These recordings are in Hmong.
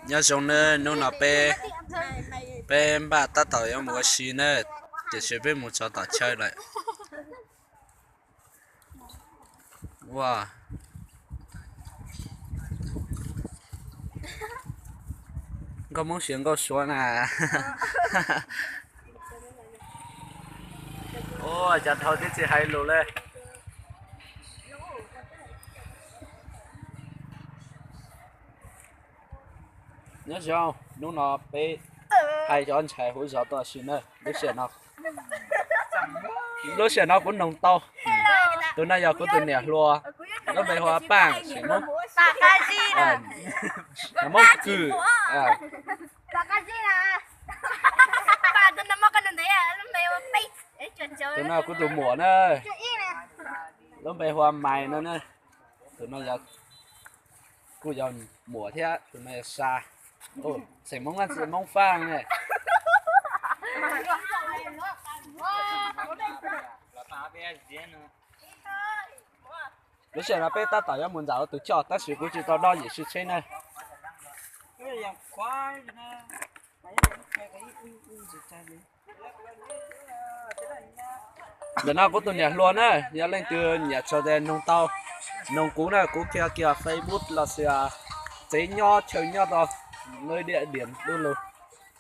Nyob zoo nawb, hnub no peb, peb npaj tab tom yuav mus ua si na, tiam sis peb mus txog tom chaw lawm. Ua, nkauj Hmoob siav nkauj suav na. Ua cas dhau tib txhij hais lus le. Nyob zoo, hnub no peb hais cov ntxhais hauv zos tuaj si na. Lub sij hawm no, lub sij hawm no kuv noog tau, tus no yog kuv tus niam hluas, lub npe hu ua Paj, xeem Hmoob, Hmoob Kws. Tus no kuv tus muam na, lub npe hu ua Mais no na. Tus no yog, kuj yog muam thiab, tus no yog Sa. Xeem Hmoob Nab Txiv, Hmoob Faj ne. Lub sij hawm no peb tab tom yuav mus nram tus choj tab sis kuv tsis tau dob yim sib tsheb na. Ntawm no kuv tus niam hluas na, yog leej twg nyiam tsaug tes noog tau, noog kuv na, kuv qhia kiag Facebook los sis tsev nyob chaw nyob tau, lub diam diam lub lug.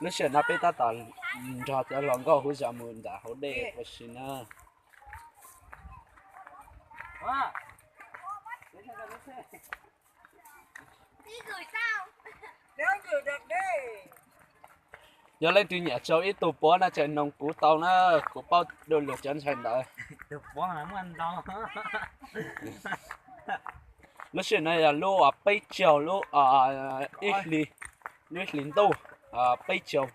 Lub sij hawm no peb tab tom nrog cov hluas nkauj hauv zos mus nram hauv dej ua si na. Yog leej twg nyiam tsaug ib tug puav no ces noog kuv tau na, kuv paub du lug cov ntxhais ntawd. Lub sij hawm no yog lub peb caug, lub ib hlis, lub ib hlis ntuj, peb caug,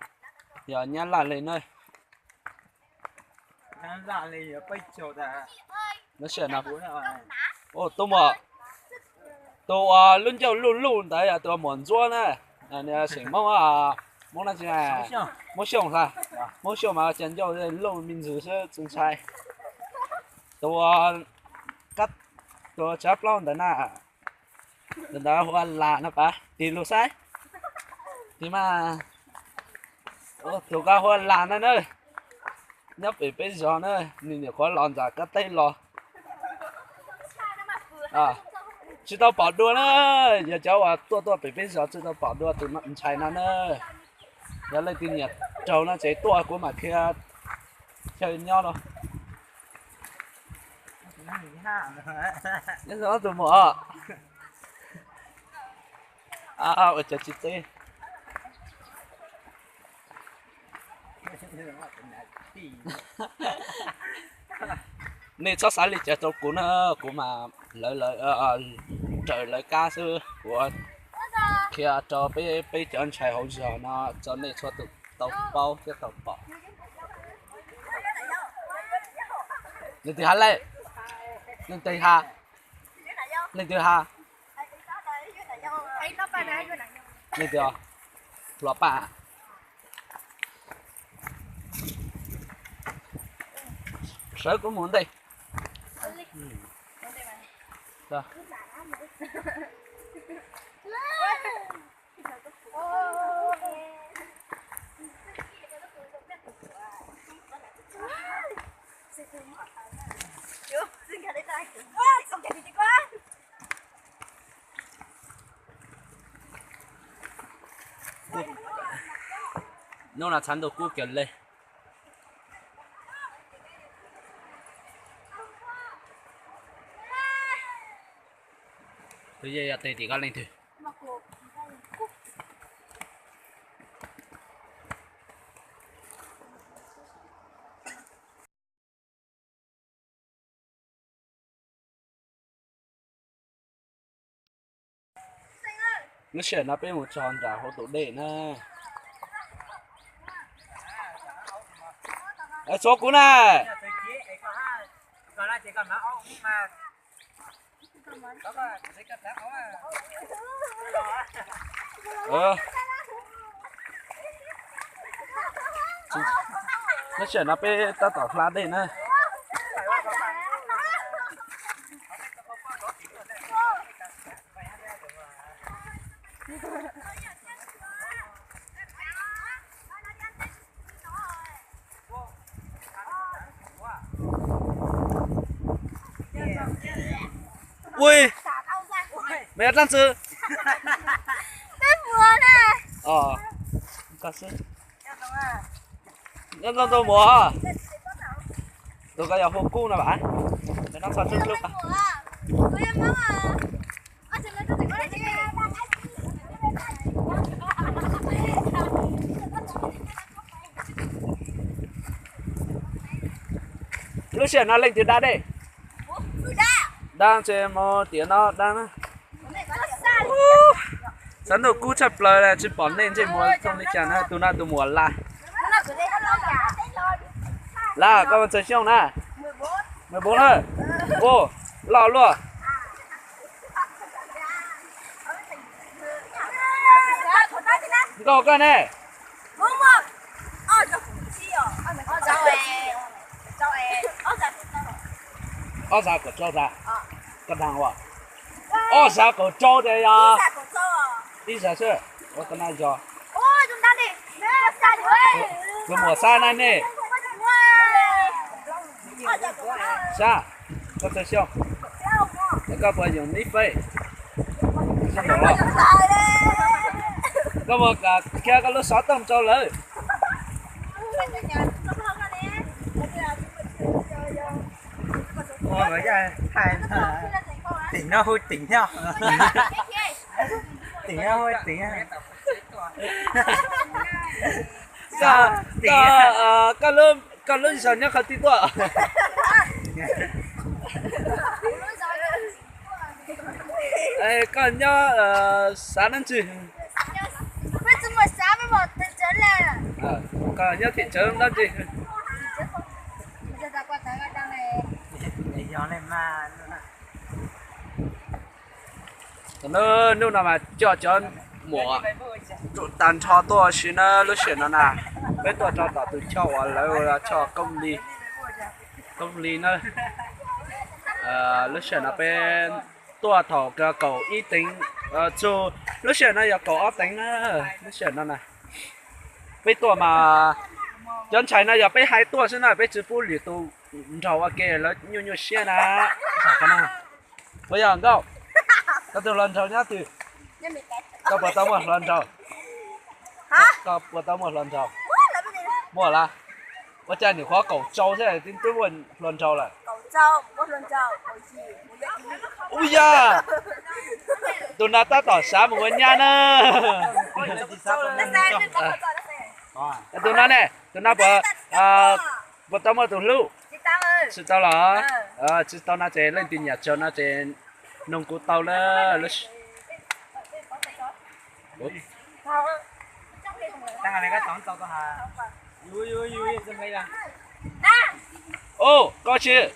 yog Nyab Laj li na. Lub sij hawm no, tus muam, tus uas lub ncauj luj luj ntawd yog tus muam Ntxuab na, nws xeem Hmoob, Hmoob dab tsi? Hmoob Xyooj hla, Hmoob Xyooj mas ua cas ncauj luj me ntxwg xwb tsis ntshai. Tus, tus tshav plaub ntawd na, tus ntawd hu ua Las no pab tig lug saib, tig mas, tus ko hu ua Las no na, nyob pem peb zos na, nws nyuam qhuav los nram kab teb los. Tsis tau pom dua na, yog cov uas tuaj tuaj pem peb zos tsis tau pom dua tus ntxhais no na. Yog leej twg nyiam raug no ces tuaj kuv mam qhia chaw nyob no. Nyob zoo ob tug muam. Ua cas tsis teb? Nej txhob xav li cas rau kuv na, kuv mas lawv, lawv raws lawv kab xwb, kuv qhia rau peb, peb cov ntxhais hauv zos no rau nej txhua tus tau paub thiab tau pom. Leej twg hab le? Leej twg hab? Leej twg hab? Leej twg? Hluas Paj. Sawv kuv mus ntej. Hnub no txhav ntuj kub kiag le. Tus yej yog tes tim koj leej twg? Lub sij hawm no peb mus txog nram hauv tus dej na. Txhob kuv na. Lub sij hawm no peb tab tom hla dej na. Ui, mày dlaab tsi? Nyob zoo tau muam, tus ko yog hu Kub no as, nws noj txog tsawg lub. Lub sij hawm no leej twg dab dej? Dab ces mus tiam no dab na. Xav ntuj kub tshaj plaws li, tsis pom neeg ntsej muag zoo li cas na. Tus no tus muam Laj. Laj, koj txhua xyoo na? Mười bốn na. Ua, loj luaj. Nkauj koj ne? Ob xav kaum rau tas, koj dag ua. Ob xav kaum rau tas yog ib xav xwb, ua koj naj yog. Tus muam xav na ne? Xav, koj txhua xyoo, koj puas yoom nib fej? Koj puas kam qhia koj lub xov tooj rau lawv? Tỉnh nó hơi tỉnh theo. Tỉnh nó hơi tỉnh. Koj, koj, koj lub zos nyob qhov twg tuaj? Koj nyob xav dab tsi? Koj nyob thim tsawv dab tsi? Hnub no mas coj cov muam tag nrho tuaj si na, lub sij hawm no na, peb tuaj rau tom tus choj uas lawv hu ua choj Koob Li, Koob Li na. Lub sij hawm no peb tuaj thaum kaum ib teev, txug lub sij hawm no yog kaum ob teev na. Lub sij hawm no na, peb tuaj mas cov ntxhais no yog peb hais tuaj xwb na, peb tsis pub lwm tus nrog ua ke, lawv nyuaj nyuaj siab na. Puas yog nkauj? Koj tus hluas nraug nyob twg? Koj puas tau muaj hluas nraug? Koj puas tau muaj hluas nraug? Muaj lawm. Ua cas nws qhuav kaum rau xwb twb muaj hluas nraug lawm? Ub yog, tus no tab tom xav mus ua nyab na. Tus no ne, tus no puas, puas tau muaj tus hlub? Tsis tau los? Tsis tau no ces leej twg nyiam tsaug no ces noog kuv tau na. Ub, koj tsis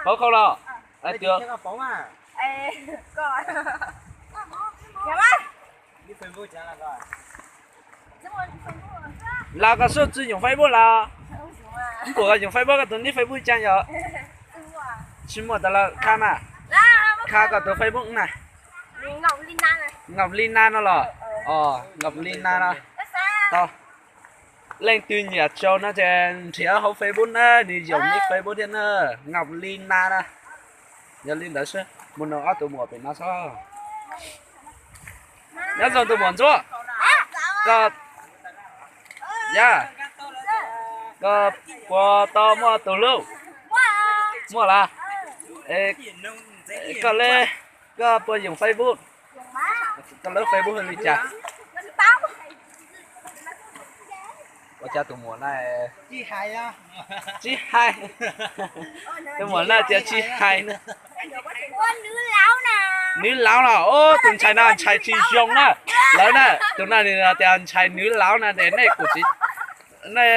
paub khau los? Los koj xub tsis yoom Facebook los? Npum koj yoom Facebook, koj tus nick Facebook cas yog? Tsis muaj tas los qha mas. Qha koj tus Facebook na. Ngọc Lina no los? Ngọc Lina no. Tau. Leej twg nyiam tsaug no ces nrhiav hauv Facebook na, nws yoom nick Facebook thiab na. Ngọc Lina na. Yog li ntawd xwb, mus nug ob tug muam pem no xwb. Nyob zoo tus muam ntsuab. Koj, yog, koj puas tau muaj tus hlub? Muaj lawm. Koj le, koj puas yoom Facebook? Koj lub Facebook li cas? Ua cas tus muam na tsis hais, tus muam na tias tsis hais na. Nws laus los, tus ntxhais no ntxhais tsis zoo na. Lawv na, tus no nws tias ntxhais nws laus na ces nej kuj tsis, nej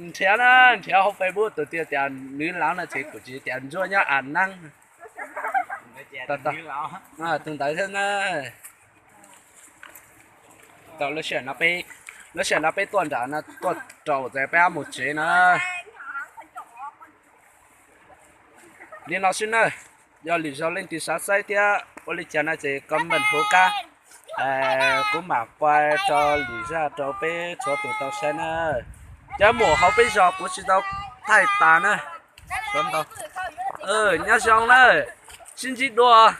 nrhiav na, nrhiav hauv Facebook tus tias tias nws laus na ces kuj tsis tias ntsuab nyob a neeb. Tus ntawd thiab na. Tau lub sij hawm no peb, lub sij hawm no peb tuaj nram no tuaj rau txawm peb mus tsev na. Li no xwb na, yog lwm zaus leej twg xav saib thiab ua li cas no ces comment hauv qab, kuv mam pais rau lwm zaj rau peb txhua tus tau saib na. Cov muam hauv peb zos kuv tsis tau thaij tas na. Nyob zoo na, sib ntsib dua.